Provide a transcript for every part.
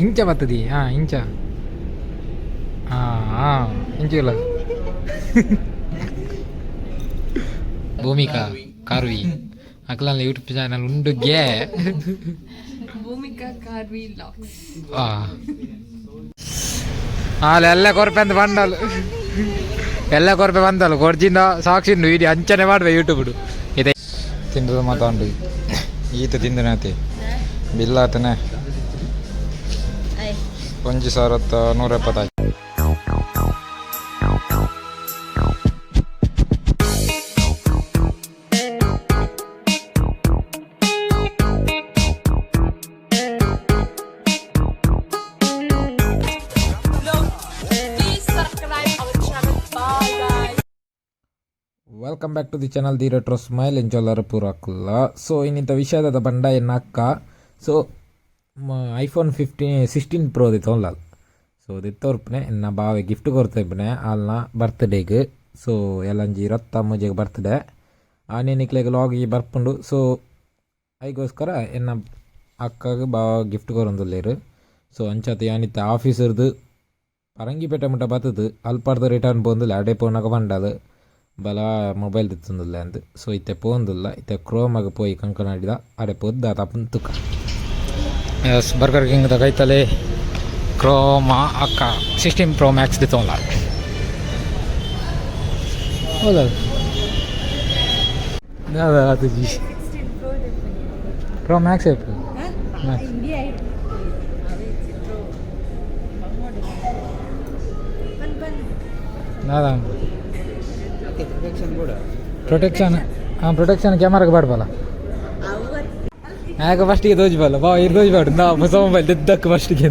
ಇಂಚ ಬತ್ತದಿ. ಹಾಂ, ಇಂಚ. ಹಾಂ ಹಾಂ, ಇಂಚ ಇಲ್ಲ. ಭೂಮಿಕಾ ಕಾರ್ವಿ ಅಕ್ಲಲ್ಲ ಯೂಟ್ಯೂಬ್ ಚಾನಲ್ ಉಂಡುಗೆ. ಭೂಮಿಕಾ ಕಾರ್ವಿ ಲಾಕ್ಸ್. ಹಾಂ, ಎಲ್ಲ ಕೊರ್ಪೆ ಅಂತ ಬಂಡಲ್, ಎಲ್ಲ ಕೊರ್ಪೆ ಬಂದಲ್ಲ. ಕೊರ್ಜಿಂದ ಸಾಕ್ಷಿ ಇಡೀ ಅಂಚನೆ ಮಾಡುವೆ ಯೂಟ್ಯೂಬ್ ಇದೆ. ತಿಂದದ ಮಾತಾಂಡು ಈತ ತಿಂದನಾತೆ ಬಿಲ್ಲಾತನೆ 1170. Please subscribe our channel. Bye guys. Welcome back to the channel the retro smile. ಎಂಚೊಲ್ಲರ ಪೂರಕ್ಕಲ್ಲ. ಸೊ ಇನ್ನಿಂತ ವಿಷಯದ ಬಂಡ ಎನ್ನ ಅಕ್ಕ. ಸೊ ಐಫೋನ್ 15 16 ಪ್ರೋ ದಿತ್ತೊಲ್ಲ. ಸೊ ದಿತ್ತೋರ್ಪನೆ ಎನ್ನ ಬಾವೆ ಗಿಫ್ಟ್ ಕೊರ್ತಿಪ್ಪನೆ ಅಲ್ನ ಬರ್ತ್ಡೇಗ್. ಸೊ ಎಲ್ಲಂಜಿ 23ಗೆ ಬರ್ತ್ಡೇ ಆನೆ ನಿಕ್ಲೆಗ್ ಲಾಗ್ ಬರ್ಪುಂಡು. ಸೊ ಐಗೋಸ್ಕರ ಎನ್ನ ಅಕ್ಕಗೆ ಬಾವ ಗಿಫ್ಟ್ ಕೊರೊಂದುಲ್ಲೆರ್. ಸೊ ಅಂಚಾತ್ ಯಾನಿತ್ತೆ ಆಫೀಸರ್ದು ಪರಂಗಿಪೇಟೆ ಮುಟ್ಟ ಬತ್ತದು ಅಲ್ಪರ್ದು ರಿಟರ್ನ್ ಪೋಂದುಲ್ಲ. ಅಡೆ ಪೋನಾಗ ಪಂಡದು ಬಲ ಮೊಬೈಲ್ ದಿತ್ತೊಂದುಲ್ಲ ಅಂದ್. ಸೊ ಇತ್ತೆ ಪೋಂದುಲ್ಲ, ಇತ್ತೆ ಕ್ರೋಮಾಗ ಪೋಯಿ ಕಂಕನಾಡಿದ ಅಡೆ ಪೋದ್ದು ತಪ್ಪು ತುಕ. ಎಸ್, ಬರ್ಗರ್ ಕಿಂಗ್ದ ಕೈತಲೆ ಕ್ರೋಮಾ ಅಕ್ಕ 16 ಪ್ರೋ ಮ್ಯಾಕ್ಸ್ ದಿತ್ತೊಂದ. ಹೌದಾ? ಅದು ಜಿ ಪ್ರೋ ಮ್ಯಾಕ್ಸ್ ಏಪು ಮ್ಯಾಕ್ಸ್. ದಾದ ಪ್ರೊಟೆಕ್ಷನ್? ಹಾಂ, ಪ್ರೊಟೆಕ್ಷನ್ ಕ್ಯಾಮರಾಗೆ ಬಾಡ್ಬಲ್ಲ. ಆಗ ಫಸ್ಟಿಗೆ ತೋಜ್ಬಲ್ಲ ಬಾ ಇರ್ ತೋಜ್ಬಾಡು. ನಾ ಹೊಸ ಮೊಬೈಲ್ ದಿದ್ದಕ್ಕೆ ಫಸ್ಟಿಗೆ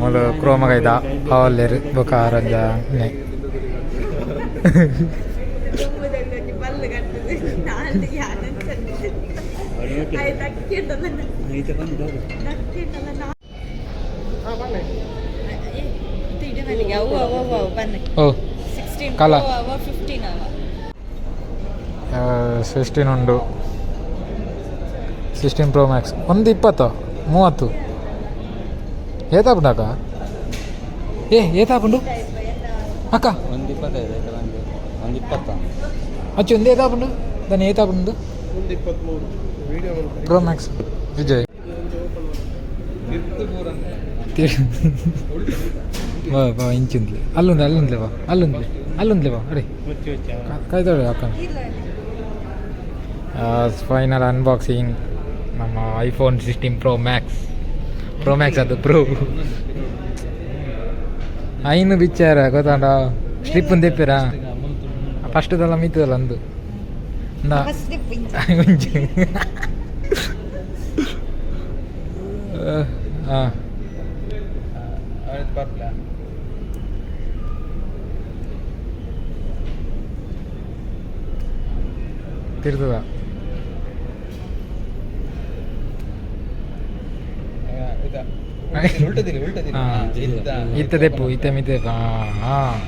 ಮೂಲು ಕ್ರೋಮಗೈದ ಅವಲ್ಲೇರು ಬೊಕ ಆರಂಜ ನೆ. ಓ ಕಲ 16 ಉಂಡು, 16 ಪ್ರೋ ಮ್ಯಾಕ್ಸ್ ಒಂದು 20 30 ಏತಾಪುಂಡು ಅಕ್ಕ? ಏ, ಏತಾಪುಂಡು ಅಕ್ಕ? ಒಂದು 25 ಆಯ್ತಾ? ಒಂದು ಒಂದು 20. ಅಚ್ಚು, ಒಂದು ಏತಾಪುಂಡು దాని ಏತಾಪುಂಡು? ಪ್ರೋ ಮ್ಯಾಕ್ಸ್ ವಿಜಯ್ ಬಾ ಬಾ ಇಂಚಿಂದ್ಲೆ ಅಲ್ಲೊಂದು ಅಲ್ಲೊಂದ್ಲೆ ಬಾ, ಅಲ್ಲೊಂದ್ಲೆ ಅಲ್ಲೊಂದ್ಲೆ ಬಾ. ಅಡೆ ಕಾಯ್ತಾಳೆ ಅಕ್ಕ. ಫೈನಲ್ ಅನ್ಬಾಕ್ಸಿಂಗ್ ನಮ್ಮ ಐಫೋನ್ 16 ಪ್ರೋ ಮ್ಯಾಕ್ಸ್. ಪ್ರೋ ಮ್ಯಾಕ್ಸ್ ಅದು ಪ್ರೋ ಐನು ಬಿಚ್ಚಾರ ಗೊತ್ತಾಂಡ ಸ್ಟ್ರಿಪ್ ತೆಪ್ಪಿರಾ ಫಸ್ಟ್ದಲ್ಲ ಮೀತದಲ್ಲ ಅಂದು ಒಂಜಿ. ಹಾಂ, ತಿರ್ತದ. ಇತ್ತ ತೆಪ್ಪು, ಇತ್ತ ಮಿತ್ತೆ. ಹಾಂ ಹಾಂ,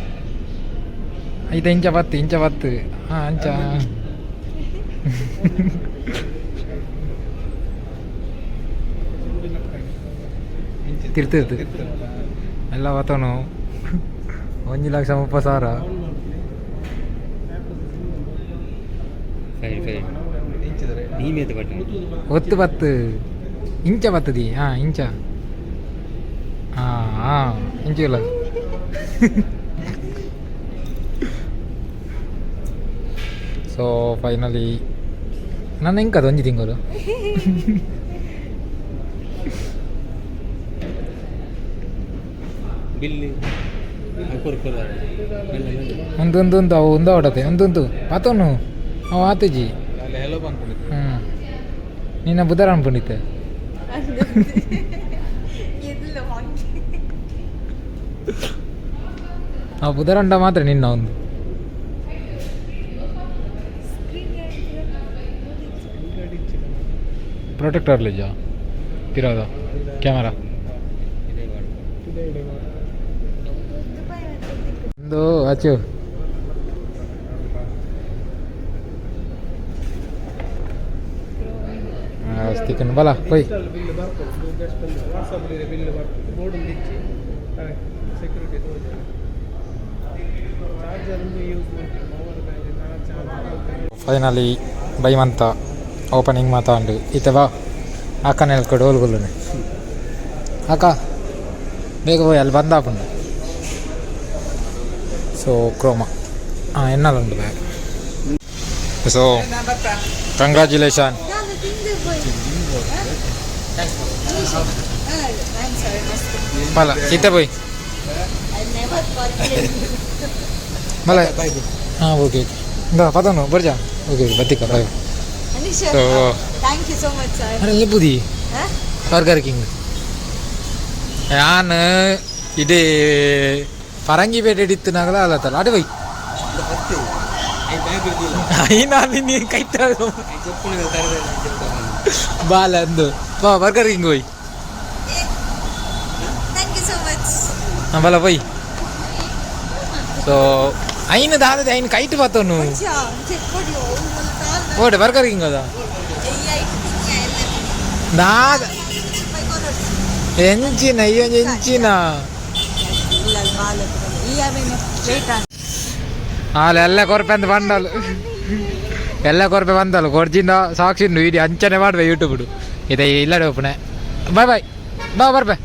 ಇತ್ತ ಇಂಚ ಬತ್ತು, ಇಂಚ ಬತ್ತು. ಹಾಂ, ಅಂಚ. ತಿರ್ತಿರ್ತು ಎಲ್ಲ ಬತ್ತನು. 1,30,000. ಸರಿ ಸರಿ. ಒತ್ತು ಬತ್ತು, ಇಂಚ ಬತ್ತದಿ. ಹಾಂ, ಇಂಚ. ಹಾಂ ಹಾಂ, ಇಂಚ ಇಲ್ಲ. ಸೊ ಫೈನಲಿ ನನ್ನ ಎಂಕದ ಒಂಜಿ ತಿಂಗಳು. ಬಿಲ್ಲಿ. ಒಂದು ಒಂದು ಒಂದು ಅವು ಒಂದು ಅವಡತೆ ಒಂದೊಂದು ಪಾತೋನು ಅವು ಆತುಜಿ. ಹ್ಞೂ, ನಿನ್ನ ಬುಧರ ಅನ್ಕೊಂಡಿದ್ದೆ. ಆ ಬುಧರಂಡ ಮಾತ್ರ ನಿನ್ನ ಒಂದು ಪ್ರೊಟೆಕ್ಟರ್ ಲಿಜ ತಿರೋದ ಕ್ಯಾಮರಾ ಒಂದು ಆಚು. ತಿಕ್ಕನ್ ಬಲ ಪೋಯ್. ಬಿಲ್ ಬರ್ಪುಂಡು, ವಾಟ್ಸಪ್ ಬಿಲ್ ಬರ್ಪುಂಡು, ಬೋರ್ಡ್ ಇಜ್ಜಿ, ಸೆಕ್ಯೂರಿಟಿ ತೋಜ. ಚಾರ್ಜರ್ ಯೂಸ್ ಮಾಡ್ತೀವಿ, ಪವರ್ ಬ್ಯಾಂಕ್ ಚಾರ್ಜರ್. ಫೈನಲಿ ಬೈಮಂತ ಓಪನಿಂಗ್ ಮಾತಾಂಡು. ಈತ ಬಾ ಅಕ್ಕನ ಹೇಳ್ಕೊಡು ಹೋಲ್ಗುಲ್ಲನೆ. ಅಕ್ಕ, ಬೇಗ ಹೋಯ್, ಅಲ್ಲಿ ಬಂದಾಪುಂಡು. ಸೊ ಕ್ರೋಮಾ ಹಾಂ ಎನ್ನಲ್ಲ ಉಂಟು ಬ್ಯಾಗ್. ಸೊ ಕಂಗ್ರ್ಯಾಚುಲೇಷನ್. ಬಲ ಈತ ಬೋಯ್ ಬಲ. ಹಾಂ, ಓಕೆ ಓಕೆ. ಇಂದ ಪದನು ಬರ್ಜಾ. ಓಕೆ ಓಕೆ, ಬತ್ತಿಕ, bye. So Thank you so much, sir. ಅರೆ ಲೆಪ್ಪುದಿ ಬರ್ಗರ್ ಕಿಂಗ್ ಯಾನ್ ಇಡೀ ಪರಂಗಿ ಪೇಟೆ ಇತ್ತಿನಾಗಲ ಅಲ್ಲತ್ತಲ್ಲ ಅಡೆ ಬೈ. ಐನಾಲಿ ನೀ ಕೈತ ಬಾಲ ಅಂದು ಬಾ, ಬರ್ಗರ್ ಕಿಂಗ್ ಹೋಯ್. Thank you so much. ಹಾಂ, ಬಲ ಪೋಯ್. ಸೊ ಐನು ದಾದ ಐನು ಕೈಟ್ ಪಾತೋನು. ಓಡೆ ಬರ್ಗರ್ ಕಿಂಗ್ ಅದ ದಾದ ಎಂಚಿನ ಈ ಒಂಜಿ ಎಂಚಿನ ಆಲ ಎಲ್ಲ ಕೊರ್ಪೆ ಅಂತ ಬಂಡಲ್ ಎಲ್ಲ ಕೊರ್ಪೆ ಬಂದಲ್ಲ ಕೊರ್ಜಿಂದ ಸಾಕ್ಷಿ ಇಡೀ ಅಂಚನೆ ಮಾಡುವೆ ಯೂಟ್ಯೂಬ್ ಇದೆ ಇಲ್ಲ ಓಪನೆ. ಬಾಯ್ ಬಾಯ್, ಬಾ ಬರ್ಬೆ.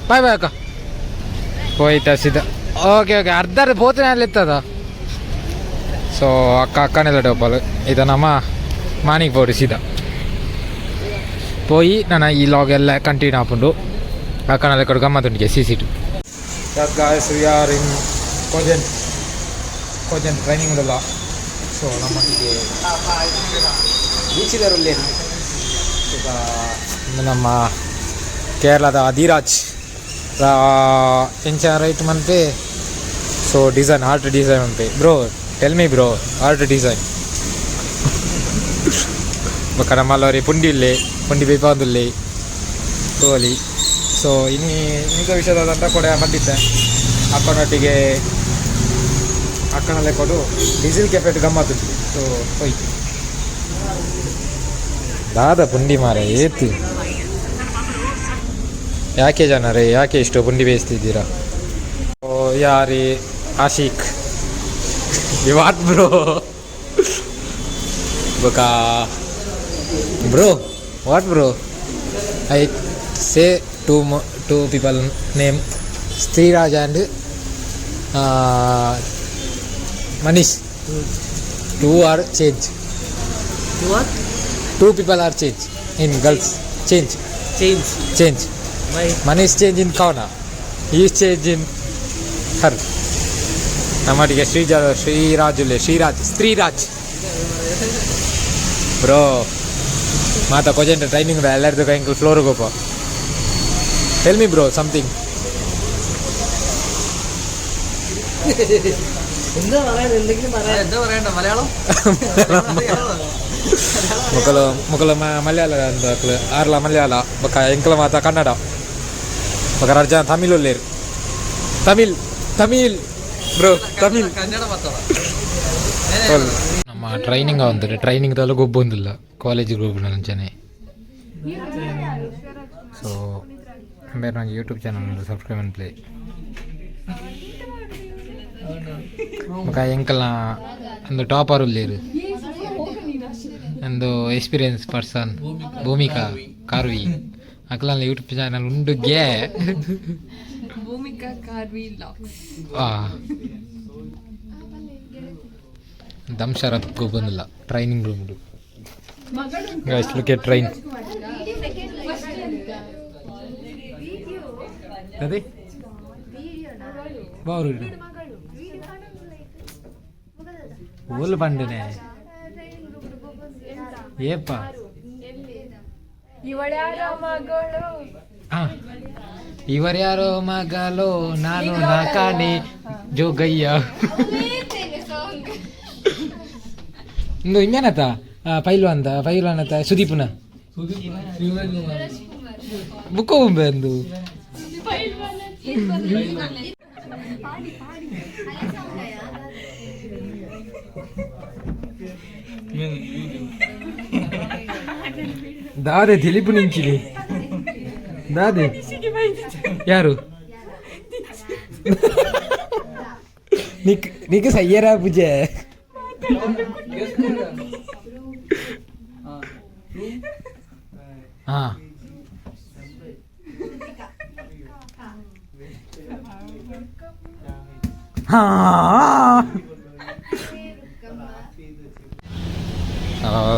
ಬಾಯ್ ಬಾಯ್ ಅಕ್ಕ. ಹೋಯ್ತಾ ಸೀದಾ. ಓಕೆ ಓಕೆ, ಅರ್ಧ ಪೋತನೆ ಅಲ್ಲಿ ಇತ್ತದ. ಸೊ ಅಕ್ಕ ಅಕ್ಕನೆಲ್ಲ ಡೋಪಾಲು ಇದು ನಮ್ಮ ಮಾನಿಗೆ ಪೋಡು ಸೀದಾ ಪೋಯಿ. ನಾನು ಈ ಲಾಗ್ ಎಲ್ಲ ಕಂಟಿನ್ಯೂ ಆಪುಂಡು. ಅಕ್ಕನೆಲ್ಲ ಕೊಡು ಗಮ್ಮತ್ತುಂಡಿಗೆ C C to. Yes guys, we are in Cogent. Cogent training ಉಂಡಲ್ಲ. ಸೊ ನಮ್ಮೊಟ್ಟಿಗೆ ಬೀಚಿದರಲ್ಲಿ ಈಗ ನಮ್ಮ ಕೇರಳದ ಧೀರಾಜ್ ಎಂಚ ರೈಟ್ ಮನ್ಪೆ. ಸೊ ಡಿಸೈನ್, ಆರ್ಟ್ ಡಿಸೈನ್ ಮನ್ಪೆ. Bro, tell me bro, art design. ಬೊಕ್ಕ ನಮ್ಮಲ್ಲವರಿ ಪುಂಡಿ ಇಲ್ಲೆ, ಪುಂಡಿ ಬೇಪಾಂದುಲ್ಲೆ ತೋಲಿ. ಸೊ ಇನಿ ಇನ್ನಿಕ ವಿಷಯದಾದಂತ ಕೊಡೆ ಬಂದಿದ್ದೆ ಅಕ್ಕನೊಟ್ಟಿಗೆ. ಅಕ್ಕನಲ್ಲೇ ಕೊಡು ಡೀಸೆಲ್ ಕೆಫೆಟ್ ಗಮ್ಮತ್ತು. ಸೊ ಹೋಯ್ ದಾದ ಪುಂಡಿ ಮಾರ ಏತು. ಯಾಕೆ ಜನರೇ, ಯಾಕೆ ಇಷ್ಟು ಪುಂಡಿ ಬೇಯಿಸ್ತಿದ್ದೀರಾ? ಓ ಯಾರಿ ಆಶಿಕ್, what bro? ಬೊಕ bro, what bro? I say two people name, Sriraj and Manish. Two are change. What? Two people are change in girls, change. Change? Change. Why? Manish change in Kavana, he change in her. ನಮ್ಮೊಟ್ಟಿಗೆ ಶ್ರೀಜ ಶ್ರೀರಾಜುಲೆ Shriraj ಸ್ತ್ರೀರಾಜ್ bro. ಮಾತಾ ಕೊಜೆಂಟ್ training ಎಲ್ಲರದು ಎಂಕಲ್ floor ಗೋಪ. Tell me bro something. എന്താ പറയാൻ, എന്തെങ്കിലും പറയാൻ? എന്താ പറയണ്ട, മലയാളം. ಮೊಕಲು ಮೊಕಲು ಮಲಯಾಳ ಅಂದ್ ಆರ್ಲ ಮಲಯಾಳ. ಬೊಕ ಎಂಕಲ ಮಾತ ಕನ್ನಡ. ಬೊಕ ರಡ್ಡ್ ಜನ ತಮಿಳ್ ಉಲ್ಲೇರ್. ತಮಿಳ್ ತಮಿಳ್ ಬ್ರೋ, ತಮಿಳ್. ಕನ್ನಡ ಮಾತಾಡ. ನಮ್ಮ ಟ್ರೈನಿಂಗ್ ಅಂತಾರೆ, ಟ್ರೈನಿಂಗ್ ದಲ್ಲ ಗೊಬ್ಬೊಂದಿಲ್ಲ ಕಾಲೇಜ್ ಗ್ರೂಪ್ ಅಂಚನೆ. ಸೊ ಬೇರೆ ನಂಗೆ ಯೂಟ್ಯೂಬ್ ಚಾನಲ್ ಸಬ್ಸ್ಕ್ರೈಬ್ ಅನ್ಪ್ಲೆ. ಬೊಕ ಎಂಕಲ್ನ ಒಂದು ಟಾಪರ್ ಉಲ್ಲೇರು, ಒಂದು ಎಕ್ಸ್ಪೀರಿಯನ್ಸ್ ಪರ್ಸನ್ ಭೂಮಿಕಾ ಕಾರ್ವಿ. ಅಕ್ಲನ ಯೂಟ್ಯೂಬ್ ಚಾನಲ್ ಉಂಡು ಗೆ. ಭೂಮಿಕಾ ಕಾರ್ವಿ ಲಾಗ್ಸ್. ಆ ದಮ್ Sharath ಗೊಬ್ಬೊಂದಿಲ್ಲ training room. Guys, look at train. ಅದೇ ಬಾರು ಓಲ್ ಬಂಡನೆ ಏಪ. ಇವಳ್ಯಾರ ಮಗಳು? ಇವರ್ಯಾರೋ ಮಗಲೋ, ನಾನು ನಾಕಾನೆ ಜೋಗಯ್ಯ. ಇಂದು ಇಂಜನತ ಪೈಲ್ವಾನ್ ಪೈಲ್ವಾನ್ ಸುದೀಪ್ನ ಬುಕ್ಕ ಬೊಂಬೆ ಅಂದು. ದಾದೆ ದಿಲೀಪ್ ನಿಂಚಿಲಿ ದಾದೆ ಯಾರು ನಿಕ್ ನಿಕ್ ಸಯ್ಯರ ಪೂಜೆ. ಹಾ ಹಾ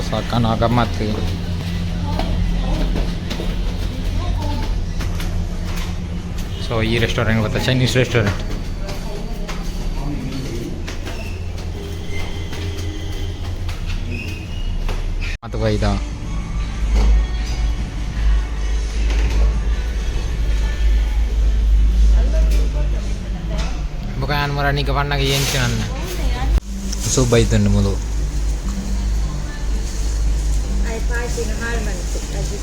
ಸಾಕನ ಗಮ್ಮತ್ತು. ಸೊ ಈ ರೆಸ್ಟೋರೆಂಟ್ ಗೊತ್ತಾ? ಚೈನೀಸ್ ರೆಸ್ಟೋರೆಂಟ್ ಅಥವಾ ಇದಾ? ಬೊಕ ಯಾನ್ ಮರ ನಿಕ ಪಣ್ಣಗ ಎಂಚ ನನ್ನ ಸೊ ಬೈತಂಡು ಮುಲು. I ಪಾರ್ಟಿನ ಹಾಳು ಮಂತು ಅಜಿ.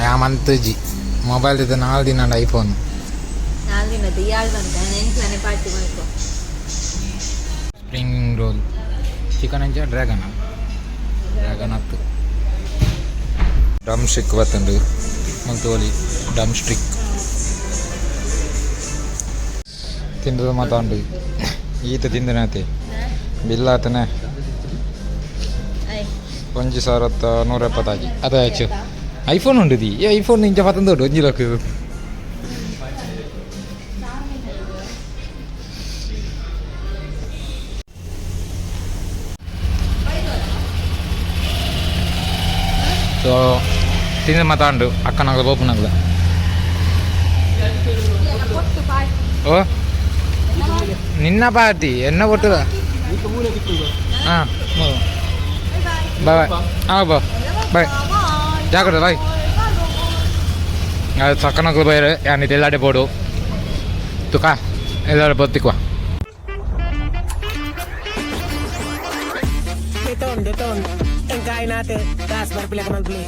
ಯಾ ಮಂತುಜಿ ಮೊಬೈಲ್ ಇದ್ದ ನಾಲ್ ದಿನ ಐಫೋನ್. ನಾಲ್ ದಿನದ ಯಾಳ್ ಬಂತ ಎಂಕ್ಲನೆ ಪಾರ್ಟಿ ಮಲ್ಕೊ. ಸ್ಪ್ರಿಂಗ್ ರೋಲ್ ಚಿಕನ್ ಅಂಚ ಡ್ರ್ಯಾಗನ್ ಡ್ರ್ಯಾಗನ್ ಹತ್ತು ಡಮ್ ಸ್ಟಿಕ್ ಬತ್ತುಂಡು ಮಂತೋಲಿ ಡಮ್ ಸ್ಟಿಕ್ ತಿಂದದ ಮಾತಾಂಡು ಈತ ತಿಂದನಾತೆ ಬಿಲ್ಲಾತನೆ. I. 1170 ಅದೇ ಆಚು ಐಫೋನ್ ಉಂಡು the ಈ ಐಫೋನ್ ಇಂಚ ಪತ್ತೊಂದು ಒಂಜಿ ಲಕ್ಕ. ಸೊ ತಿಂದ ಮಾತಾಂಡು ಅಕ್ಕನಾಗಲ ಬೋಪನಾಗಲ. ಪೊಟ್ಟು ಪಾರ್ಟಿ. ಓ ನಿನ್ನ ಪಾರ್ಟಿ ಎನ್ನ ಕೊಟ್ಟದ. ಹಾಂ, ಬಾಯ್ ಬಾಯ್. ಹಾಂ, ಬಾ ಬಾಯ್, ಜಾಗ್ರತೆ, ಬಾಯ್. ಅದು ಸಕ್ಕನಕ್ಲು ಬೈರು ಯಾನ್ ಎಲ್ಲಾಡೆ ಬೋಡು ತುಕ ಎಲ್ಲಾಡೆ ಬತ್ತಿಕ್ವಾ. Deton, deton. Ang kain natin. Taas, bar pila ka man play.